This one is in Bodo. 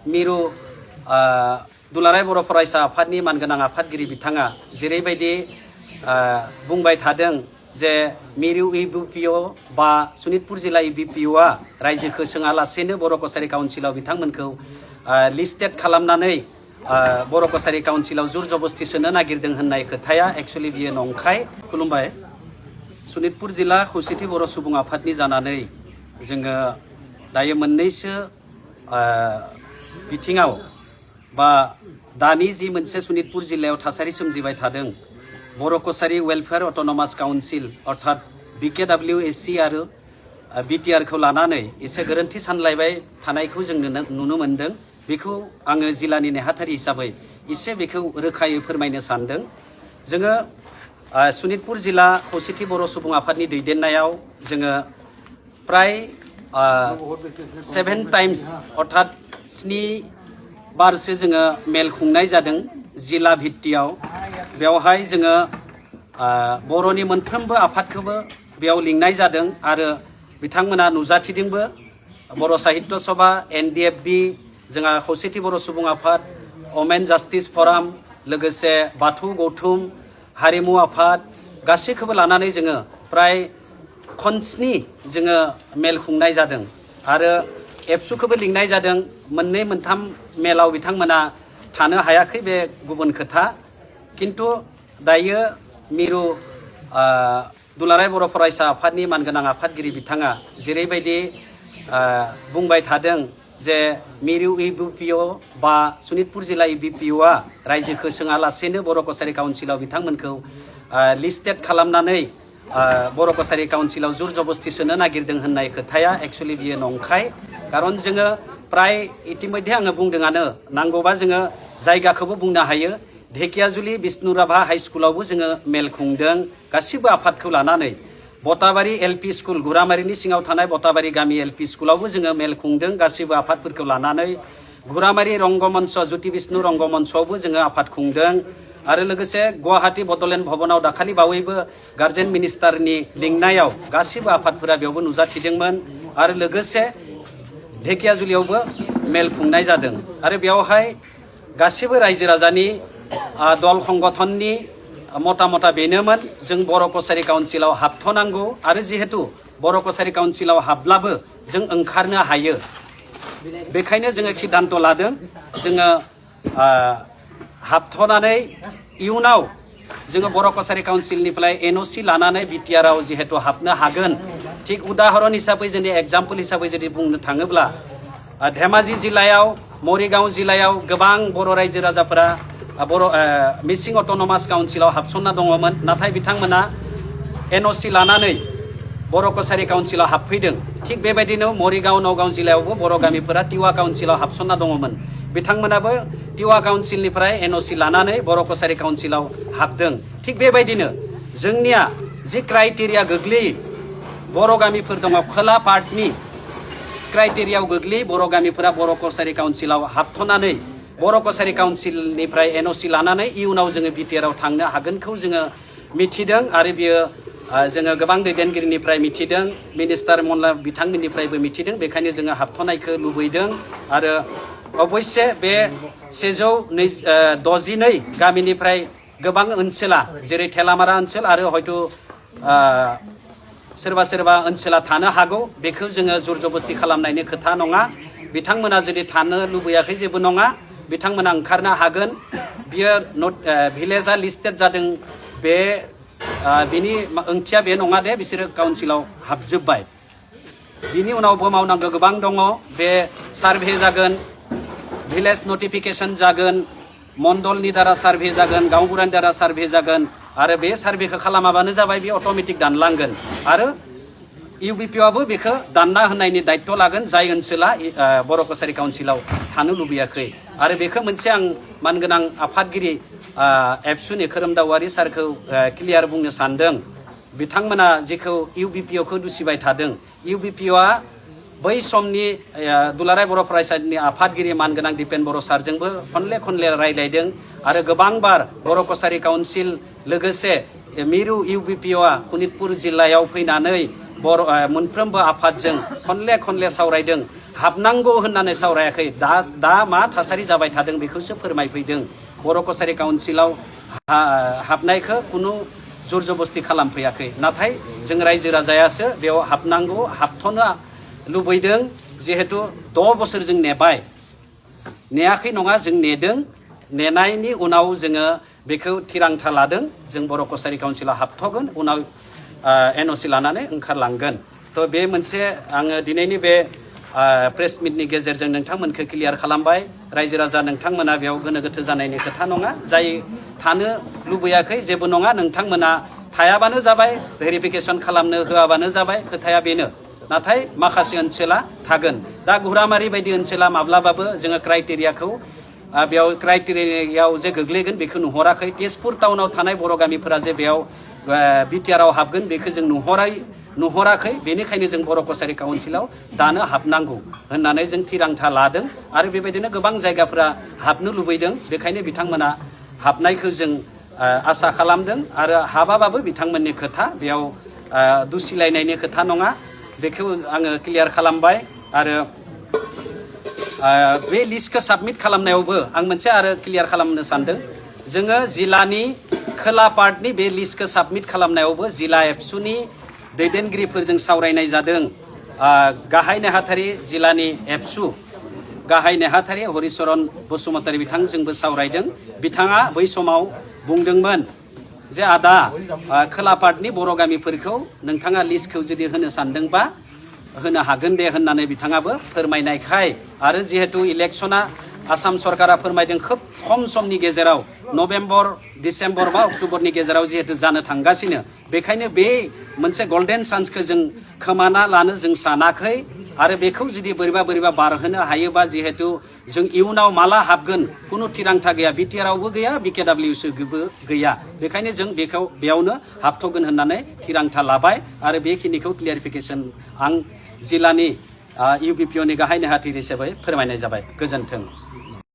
मिरु दुलाराय बर' फरायसा आफादनि मानगोनां आफादगिरि बिथाङा जेरैबायदि बुंबाय थादों जे मिरु इउबिपिअ बा सनितपुर जिल्ला इउबिपिअआ रायजोखौ सोङालासेनो बर' कसारी काउन्सिलाव बिथांमोनखौ लिस्टेड खालामनानै बर' कसारी काउन्सिलाव जुर जबस्ति सोनो नागिरदों होननाय खोथाया एक्चुअलि बियो नंखाय। खुलुमबाय। सनितपुर जिल्ला खौसेथि बर' सुबुं आफादनि जानानै जोङो दायो मोननैसो बिथिङाव बा दानि जि मोनसे सनितपुर जिल्लायाव थासारि सोमजिबाय थादों बर' कसारी वेलफेयार अट'नमास काउन्सिल अर्थात BKWSC आरो BTR खौ लानानै एसे गोरोन्थि सानलायबाय थानायखौ जों नुनो मोनदों। बेखौ आङो जिल्लानि नेहाथारि हिसाबै एसे बेखौ रोखायै फोरमायनो सानदों। जोङो सनितपुर जिल्ला खौसेथि बर' सुबुं आफादनि दैदेननायाव जोङो प्राय 7 टाइम्स अर्थात 7 बारसो जोङो मेल खुंनाय जादों जिल्ला भित्तियाव। बेवहाय जोङो बर'नि मोनफ्रोमबो आफादखौबो बेयाव लिंनाय जादों आरो बिथांमोना नुजाथिदोंबो। बर' साहित्य सभा, NDFB, जोंहा खौसेथि बर' सुबुं आफाद, वमेन जास्टिस फराम, लोगोसे बाथौ गौथुम हारिमु आफाद गासैखौबो लानानै जोङो प्राय खनस्नि जोङो मेल खुंनाय जादों आरो एबसुखौबो लिंनाय जादों। मोननै मोनथाम मेलाव बिथांमोना थानो हायाखै, बे गुबुन खोथा। किन्तु दायो मिरु दुलाराय बर' फरायसा आफादनि मानगोनां आफादगिरि बिथाङा जेरैबायदि बुंबाय थादों जे मिरु इउबिपिअ बा सनितपुर जिल्ला इउबिपिअआ रायजोखौ सोङालासेनो बर' कसारी काउन्सिलाव बिथांमोनखौ लिस्टेड खालामनानै बर' कसारी काउन्सिलाव जुर जबस्ति सोनो नागिरदों होननाय खोथाया एक्चुअलि बियो नंखाय। खारन जोङो प्राय इतिमध्ये आङो बुंदोंआनो, नांगौबा जोङो जायगाखौबो बुंनो हायो। ढेकियाजुलि बिष्णुराभा हाई स्कुलावबो जोङो मेल खुंदों गासिबो आफादखौ लानानै। बटाबारि LP स्कुल, गुरामारिनि सिङाव थानाय बटाबारि गामि LP स्कुलावबो जोङो मेल खुंदों गासिबो आफादफोरखौ लानानै। गुरामारि रंगमन्च, ज्योति बिष्णु रंगमन्चआवबो जोङो आफाद खुंदों आरो लोगोसे गुवाहाटी बड'लेण्ड भवनाव दाखालि बावैबो गार्जेन मिनिस्टारनि लिंनायाव गासिबो आफादफोरा बेयावबो नुजाथिदोंमोन आरो लोगोसे ढेकियाजुलियावबो मेल खुंनाय जादों आरो बेयावहाय गासिबो रायजो राजानि दल संगठननि मता बेनोमोन जों बर' कसारी काउन्सिलाव हाबथ'नांगौ आरो जिहेतु बर' कसारी काउन्सिलाव हाबब्लाबो जों ओंखारनो हायो। बेखायनो जोङो सिद्धान्त लादों जोङो हाबथ'नानै इयुनाव जोङो बर' कसारी काउन्सिलनिफ्राय NOC लानानै BTR आव जिहेतु हाबनो हागोन। थिग उदाहरन हिसाबै जोंनि एग्जाम्पल हिसाबै जुदि बुंनो थाङोब्ला धेमाजि जिल्लायाव, मरिगांव जिल्लायाव गोबां बर' रायजो राजाफोरा बर' मिसिं अट'नमास काउन्सिलाव हाबसनना दङमोन, नाथाय बिथांमोना NOC लानानै बर' कसारी काउन्सिलाव हाबफैदों। थिग बेबायदिनो मरिगांव, नगाव जिल्लायावबो बर' गामिफोरा टिवा काउन्सिलाव हाबसनना दङमोन। बिथांमोनाबो टिवा काउन्सिलनिफ्राय NOC लानानै बर' कसारी काउन्सिलाव हाबदों। थिग बेबायदिनो जोंनिया जि क्राइटेरिया गोग्लैयो, बर' गामिफोर दङ खोला पार्टनि क्राइटेरियाव गोग्लैयो। बर' गामिफोरा बर' कसारी काउन्सिलाव हाबथ'नानै बर' कसारी काउन्सिलनिफ्राय NOC लानानै इयुनाव जोङो BTR आव थांनो हागोनखौ जोङो मिथिदों आरो बियो जोङो गोबां दैदेनगिरिनिफ्राय मिथिदों, मिनिस्टार मल्ला बिथांमोननिफ्रायबो मिथिदों। बेखायनो जोङो हाबथ'नायखौ लुबैदों आरो अबयसे बे 162 गामिनिफ्राय गोबां ओनसोला जेरै थेलामारा ओनसोल आरो हयथ' सोरबा सोरबा ओनसोला थानो हागौ, बेखौ जोङो जुर जबस्ति खालामनायनि खोथा नङा। बिथांमोना जुदि थानो लुबैयाखै जेबो नङा, बिथांमोना ओंखारनो हागोन। बियो भिलेजआ लिस्टेड जादों, बे बिनि ओंथिया बे नङा दे बिसोरो काउन्सिलाव हाबजोब्बाय। बिनि उनावबो मावनांगौ गोबां दङ। बे सार्भे जागोन, भिलेज नटिफिकेसन जागोन, मण्डलनि द्वारा सार्भे जागोन, गावबुरानि द्वारा सार्भे जागोन आरो बे सार्भेखौ खालामाबानो जाबाय बे अट'मेटिक दानलांगोन आरो इउबिपिअआबो बेखौ दानना होनायनि दायित्व लागोन जाय ओनसोला बर' कसारी काउन्सिलाव थानो लुबैयाखै। आरो बेखौ मोनसे आं मानगोनां आफादगिरि एबसुनि खोरोमदावारि सारखौ क्लियार बुंनो सानदों। बिथांमोना जेखौ इउबिपिअखौ दुसिबाय थादों, इउबिपिअआ बै समनि दुलाराय बर' फरायसालिनि आफादगिरि मानगोनां दिपेन बर' सारजोंबो खनले रायलायदों आरो गोबांबार बर' कसारी काउन्सिल लोगोसे मिरु इउबिपिअआ सनितपुर जिल्लायाव फैनानै बर' मोनफ्रोमबो आफादजों खनले सावरायदों। हाबनांगौ होननानै सावरायाखै दा मा थासारि जाबाय थादों बेखौसो फोरमायफैदों बर' कसारी काउन्सिलाव हाबनायखौ खुनु जर जबस्ति खालामफैयाखै नाथाय जों रायजो राजायासो बेयाव हाबनांगौ हाबथ'नो लुबैदों जिहेतु 6 बोसोर जों नेबाय नेयाखै नङा जों नेदों नेनायनि उनाव जोङो बेखौ थिरांथा लादों जों बर' कसारी काउन्सिलाव हाबथ'गोन उनाव एनअसि लानानै ओंखारलांगोन थ' बे मोनसे आङो दिनैनि बे प्रेस मिटनि गेजेरजों नोंथांमोनखौ क्लियार खालामबाय रायजो राजा नोंथांमोना बेयाव गोनो गोथो जानायनि खोथा नङा जाय थानो लुबैयाखै जेबो नङा नोंथांमोना थायाबानो जाबाय भेरिफिकेसन खालामनो होआबानो जाबाय खोथाया बेनो नाथाय माखासे ओनसोला थागोन दा गुरामारि बायदि ओनसोला माब्लाबाबो जोङो क्राइटेरियाखौ बेयाव क्राइटेरियायाव जे गोग्लैगोन बेखौ नुहराखै तेजपुर टाउनाव थानाय बर' गामिफोरा जे बेयाव बिटिआरआव हाबगोन बेखौ जों नुहराखै बेनिखायनो जों बर' कसारी काउन्सिलाव दानो हाबनांगौ होननानै जों थिरांथा लादों आरो बेबायदिनो गोबां जायगाफोरा हाबनो लुबैदों बेखायनो बिथांमोना हाबनायखौ जों आसा खालामदों आरो हाबाबाबो बिथांमोननि खोथा बेयाव दुसिलायनायनि खोथा नङा बेखौ आङो क्लियार खालामबाय आरो बे लिस्टखौ साबमिट खालामनायावबो आं मोनसे आरो क्लियार खालामनो सानदों जोङो जिल्लानि खोला पार्टनि बे लिस्टखौ साबमिट खालामनायावबो जिल्ला एबसुनि दैदेनगिरिफोरजों सावरायनाय जादों गाहाय नेहाथारि जिल्लानि एबसु गाहाय नेहाथारि हरिचरन बसुमतारी बिथांजोंबो सावरायदों बिथाङा बै समाव बुंदोंमोन जे आदा खोला पार्टनि बर' गामिफोरखौ नोंथाङा लिस्टखौ जुदि होनो सानदोंबा होनो हागोन दे होननानै बिथाङाबो फोरमायनायखाय आरो जिहेतु इलेक्शना आसाम सरकारा फोरमायदों खोब खम समनि गेजेराव नभेम्बर डिसेम्बर बा अक्ट'बरनि गेजेराव जिहेतु जानो थांगासिनो बेखायनो बे मोनसे गल्डेन चान्सखौ जों खोमाना लानो जों सानाखै आरो बेखौ जुदि बोरैबा बारहोनो हायोबा जिहेतु जों इयुनाव माला हाबगोन खुनु थिरांथा गैया बिटिआरआवबो गैया बिकेडब्लिउसिबो गैया बेखायनो जों बेखौ बेयावनो हाबथ'गोन होननानै थिरांथा लाबाय आरो बेखिनिखौ क्लियारिफिकेसन आं जिल्लानि इउबिपिअनि गाहाय नेहाथारि हिसाबै फोरमायनाय जाबाय गोजोन्थों।